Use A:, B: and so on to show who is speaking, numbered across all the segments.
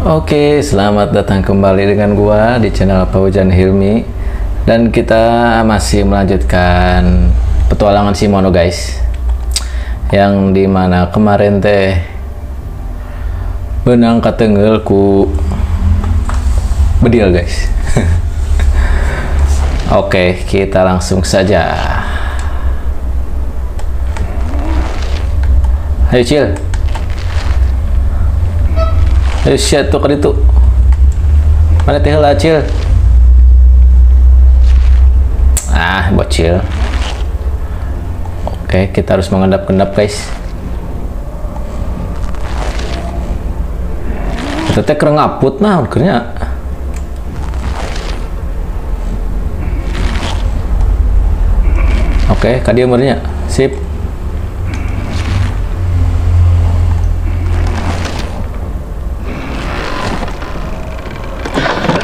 A: Oke, selamat datang kembali dengan gua di channel Paujan Hilmi. Dan kita masih melanjutkan petualangan si Mono, guys. Yang dimana kemarin teh benang katenggel ku bedil, guys. Oke, kita langsung saja. Ayo, Cil. Ayo, siap tuh itu. Mana teh lah, Cil? Ah, bocil. Oke, kita harus mengendap-endap, guys. Kita teh keur ngaput nah, akhirnya. Oke, ka dieu meureunnya. Sip.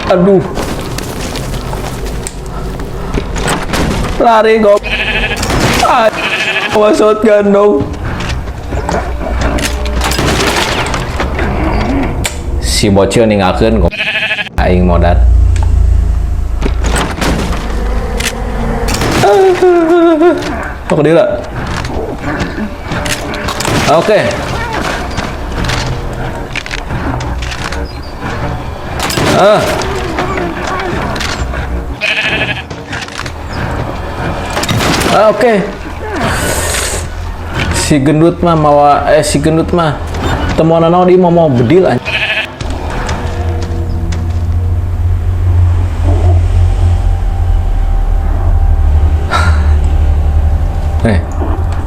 A: Aduh. Lari gop. Ah, shotgun dong. Si bocil ninggalkeun kok. Aing modar. Oh, dia lah. Oke. Ah. Oke. Si gendut mah mawa si gendut mah temuan naon dia mau bedil anjing.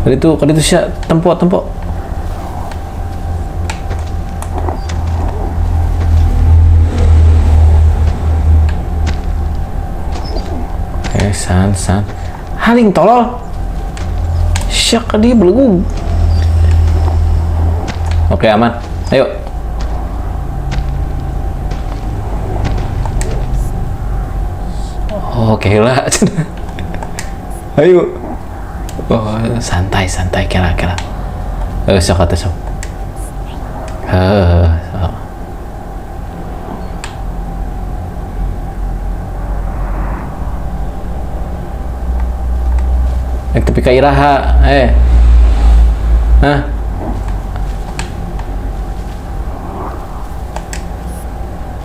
A: Tadi itu sia tempo tempo. San san. Haling tolol. Syak dia belegu. Oke, aman. Ayo. Oke lah. Ayo. Oh, santai santai kela kela. Sok atuh sok. Heuh, sok. Tapi ka iraha, Hah?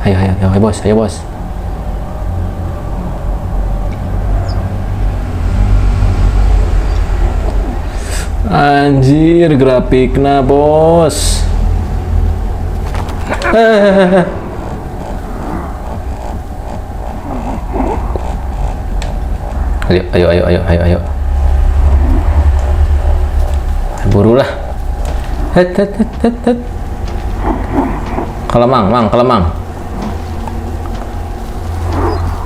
A: Ayo, ayo, ayo, bos, ayo bos. Anjir, grafikna bos. Ayo, ayo, ayo, ayo, ayo, ayo. Burulah. Het, het, het, het, het. Kelemang, mang, kelemang.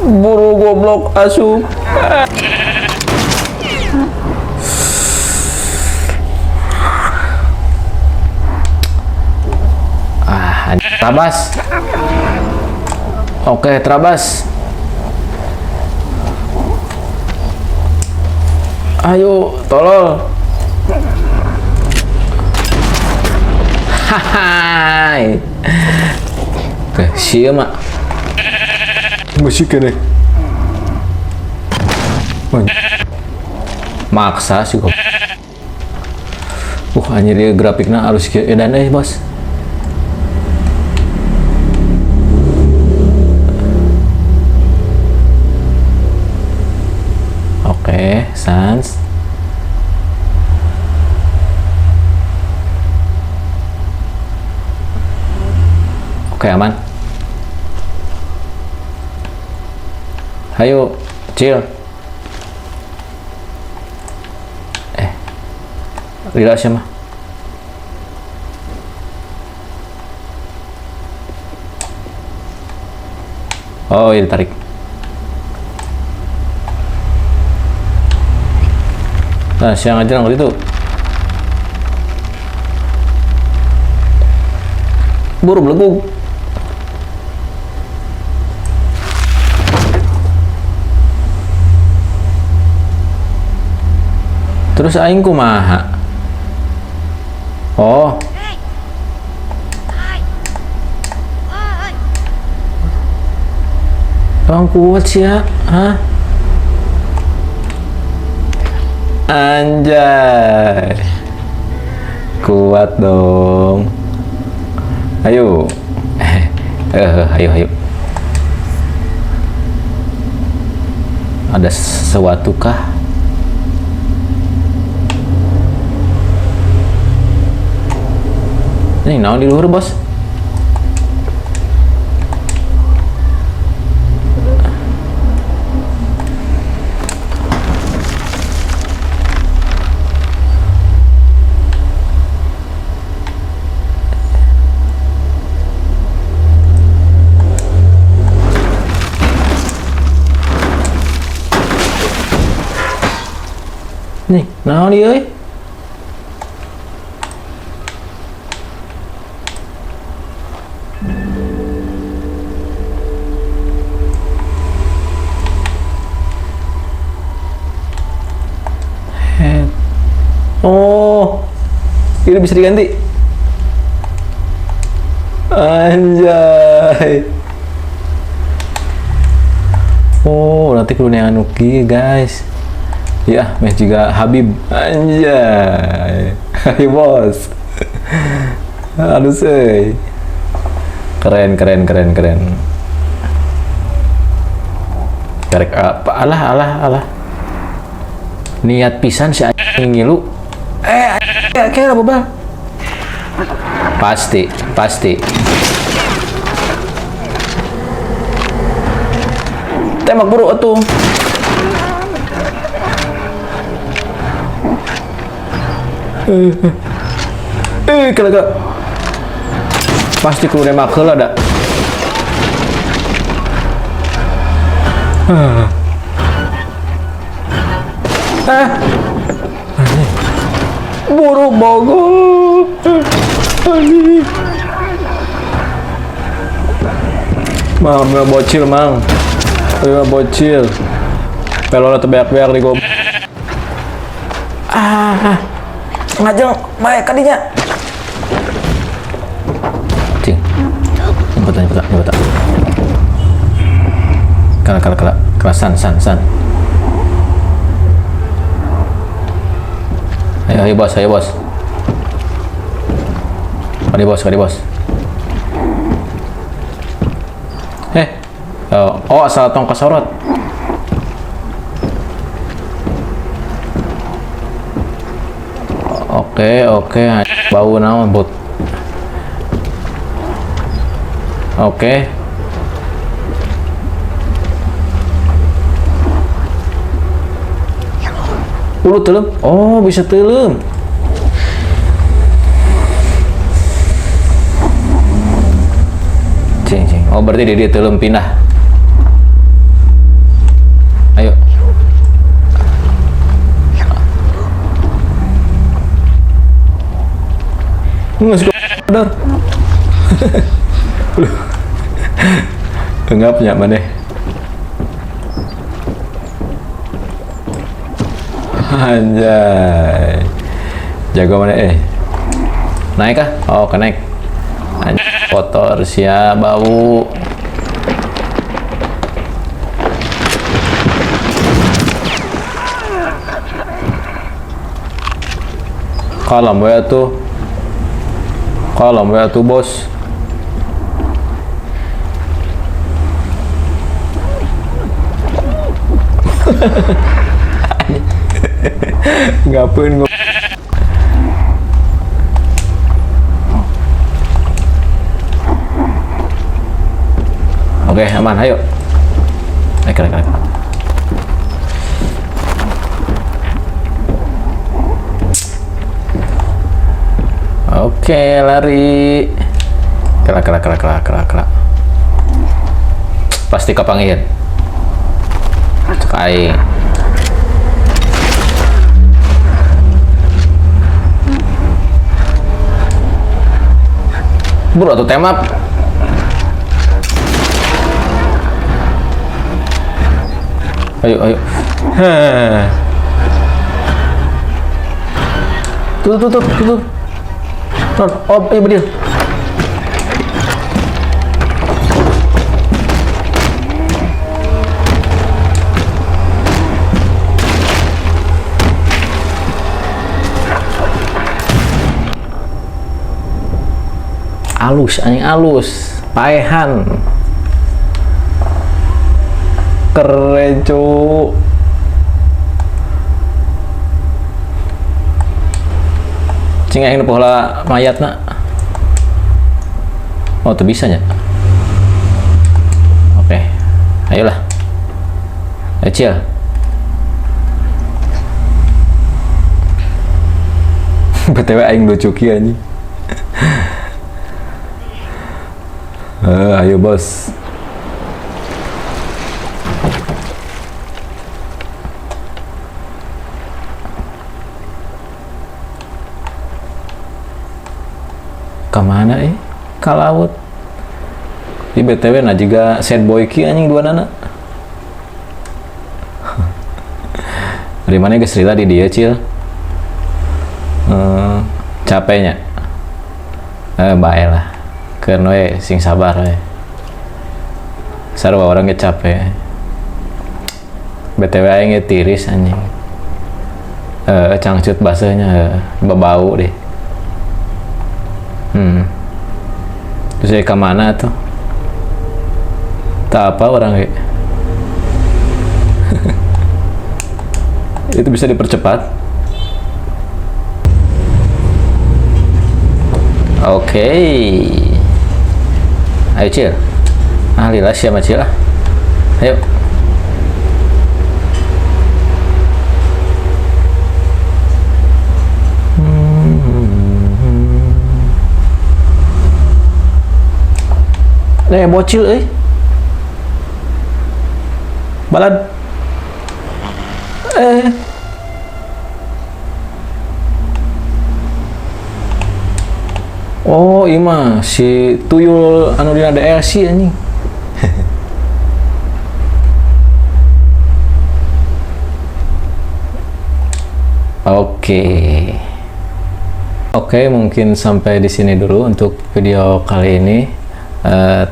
A: Buru goblok asup. Ah, terabas. Oke, terabas. Ayo, tolol. Hai. Oke, sia mak. Musik nih. Maksa sih kok. Anjir dia grafiknya harus kieu edan euy, bos. Oke, sans. Oke, aman. Ayo, chill. Lila siapa? Oh, ini ditarik. Nah, siang aja nang itu. Buru belegug. Terus aing kumaha? Oh. Emang kuat sih ya? Hah? Anjay. Kuat dong. Ayo. Ayo, ayo. Ada sesuatu kah? Ini naon di luhur, bos? Nih, naon ieu euy? Oh, ini bisa diganti. Anjay. Oh, nanti kudu neangan nu kieu, guys. Ya, meh juga Habib. Anjay. Hai bos. Aduh sih. Keren, keren, keren, keren. Karek apa? Alah, alah, alah. Niat pisan si anjing ngilu. Kayak apa, Bang? Pasti, pasti. Tembak buru atuh. Kelaga. Pasti kudu nembak heula da. Ah. Buru bogo. Anjing. Mang, mang bocil, mang. Mang bocil. Pelona tebeak-beak di gua. Ah. Ngajeng, baik kadinya. Cing. Nyebut, nyebut, nyebut. Kala, kala, kala. Kala, san, san, san. Ayo, ayo bos, ayo bos. Kali bos, kali bos. Oh, asal tong kesorot. Oke, oke, bau naon bot. Oke. Ulu telem. Oh, bisa telem. Cing, cing. Oh, berarti dia telem pindah. Ayo. Nggak suka. Enggapnya mana? Anjay. Jago mana Naik kah? Oh, kenaik. Anjay, kotor sia bau. Kalem we tuh. Kalem we tuh, bos. Ngapain gua? Oke, aman, ayo. Ayo, keren, keren. Oke, lari. Kelak, kelak, kelak, kelak, kelak, kelak. Pasti kapangihin. Cek aing. Bro, atau tembak. Ayo, ayo. Heh. Tutup, tutup, tutup. Oh, iya bedil. Alus anjing, alus. Paehan. Keren cuk. Cing aing nu pohola mayatna. Oh, tuh bisa nya. Oke. Ayolah. Ayo, Cil. BTW aing lucu ki anjing. Ayo bos. Kemana eh? Ke laut. Di BTW nah juga sad boy ki anjing dua nana. Dari mana geus lila di dia, Cil? Capeknya. Bae lah. Keun we sing sabar we. Sarua orang ge capek. BTW aing ge tiris anjing. Cangcut basahnya, bebau deh. Terus saya ke mana tuh? Tak apa orang ge. Itu bisa dipercepat. Oke. Ayo Cil. Ah, lila siapa Cil ah. Ayo. Nih bocil euy. Balad. Oh, iya mah si tuyul anu dina DLC anjing. Oke. Oke, mungkin sampai di sini dulu untuk video kali ini.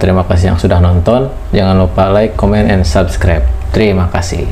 A: Terima kasih yang sudah nonton. Jangan lupa like, comment, and subscribe. Terima kasih.